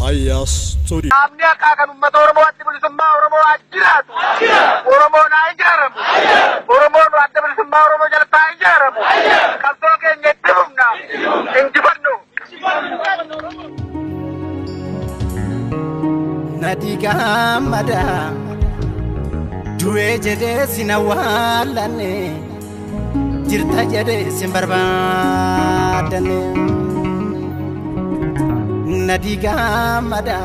Raayyaa Studio. Qaamni haqaa kan uummata Oromoo adda bilisummaa Oromoo haa jiraatu. Oromoon haa ijaaramu. Oromoon adda bilisummaa Oromoo jalatti haa ijaaramu. Qabsoo keenya itti fufna. Injifannu. Nadii gammada du'ee jedhee sin awwaalanne jirta jedhee sin barbaadanne. Nadii gammada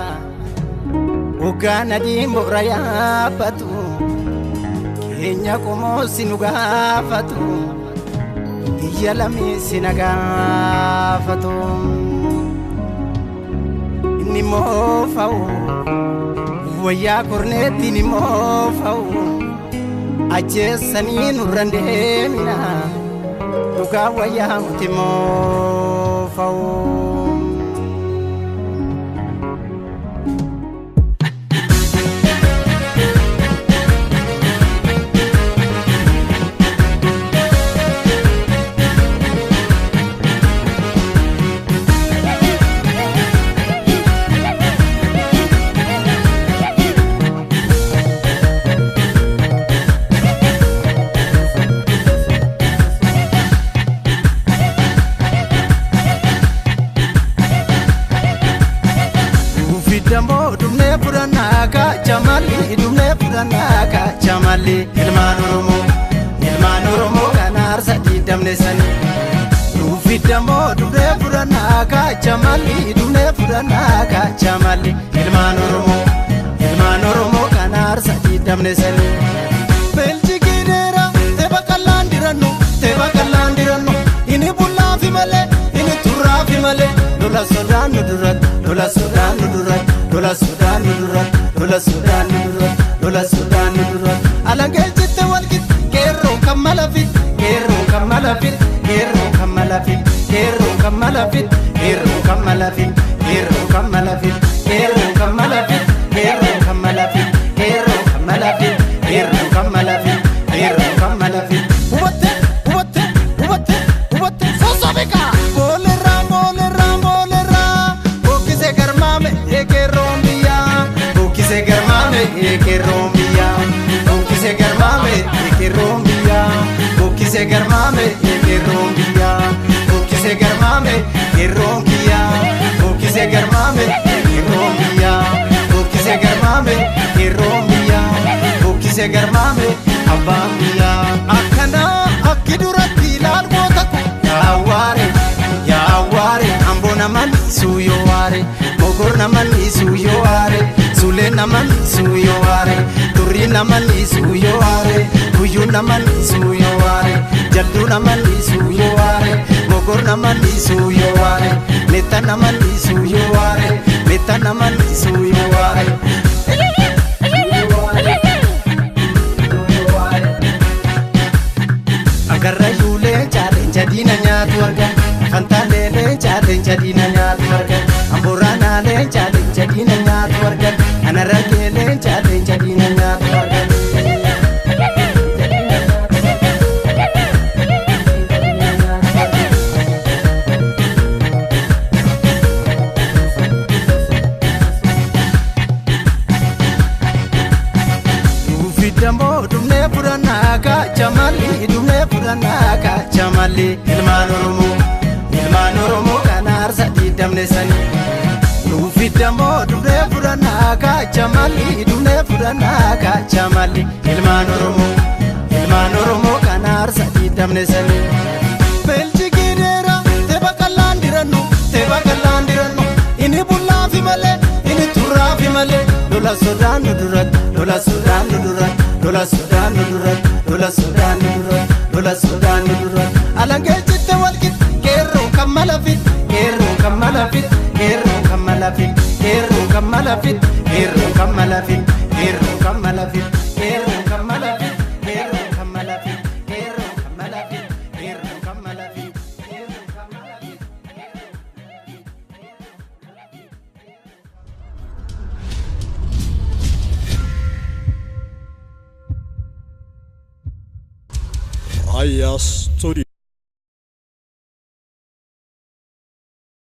hoggaa nadii moora yaabbatu keenya qomoo si nu gaafatu biyya lamii si na gaafatu. Inni moofa'u. Wayyaa korneettiin immoo fa'u ajjeessanii nurra deemina dhugaa wayyaa muti immoo fa'u. Dammoo dhumnee fudhannaa kachamalli dhumnee fudhannaa kachamalli ilmaan Oromoo ilmaan Oromoo kan aarsa diidamne sani. Nuufi dammoo dhumnee fudhannaa kachamalli dhumnee fudhannaa kachamalli ilmaan Oromoo ilmaan Oromoo kan aarsa diidamne sani. Beelchikii dheeraa teepha qallaan dirannu teepha qallaan dirannu inni bullaafi malee inni turraafi malee lola sodaannu duratti lola sodaannu duratti. Lola sodaannu duratti lola sodaannu duratti lola sodaannu duratti alangee jitte walqixa qeerroo kan mala fit qeerroo kan mala fit qeerroo kan mala fit qeerroo kan mala fit qeerroo kan mala fit qeerroo kan mala fit qeerroo kan mala fit qeerroo kan mala fit qeerroo kan mala fit qeerroo kan mala fit qeerroo kan mala fit hubatte hubatte hubatte hubatte sossobeeka boolerraa boolerraa boolerraa bokkisee garmaame eekerroon biyyaa bokkisee garmaame eekerroon biyyaa bokkisee garmaame eekerroon biyyaa bokkisee garmaame eekerroon biyyaa bokkisee garmaame eekerroon kiyyaa bokkisee garmaame eekerroon biyyaa bokkisee garmaame eekerroon biyyaa bokkisee garmaame abbaan biyyaa akkanaa akki duratti ilaal goota ko yaawwaare yaawwaare amboo naman suuyoo waare mogor naman suuyoo waare suulee naman suuyoo waare turrii naman suuyoo waare guyyuu naman suuyoo waare jalduu naman suuyoo waare mogor naman suuyoo waare meetta naman suuyoo waare meetta naman suuyoo waare. Agarra yuulee chaalencha diina nyaatu argan fantaalee chaalencha diina nyaatu argan amboraanaalee chaalencha diina nyaatu argan anarrageelee chaalencha diina nyaatu argan. Nuufi dammoo dhumnee fudhannaa kachamalli dhumnee fudhannaa kachamalli ilmaan Oromoo ilmaan Oromoo kan aarsa diidamne sani. Nuufi dammoo dhumnee fudhannaa kachamalli dhumnee fudhannaa kachamalli ilmaan Oromoo ilmaan Oromoo kan aarsa diidamne sani. Beelchikii dheeraa teepha qallaan dirannu teepha qallaan dirannu inni bullaafi malee inni turraafi malee lola sodaannu duratti lola sodaannu duratti lola sodaannu duratti lola sodaannu duratti lola sodaannu duratti alangee jitte walqixa qeerroo kan mala fit qeerroo kan mala fit qeerroo kan mala fit qeerroo kan mala fit qeerroo kan mala fit qeerroo kan mala fit qeerroo kan mala fit qeerroo kan mala fit qeerroo kan mala fit qeerroo kan mala fit qeerroo kan mala fit. Raayyaa Studio.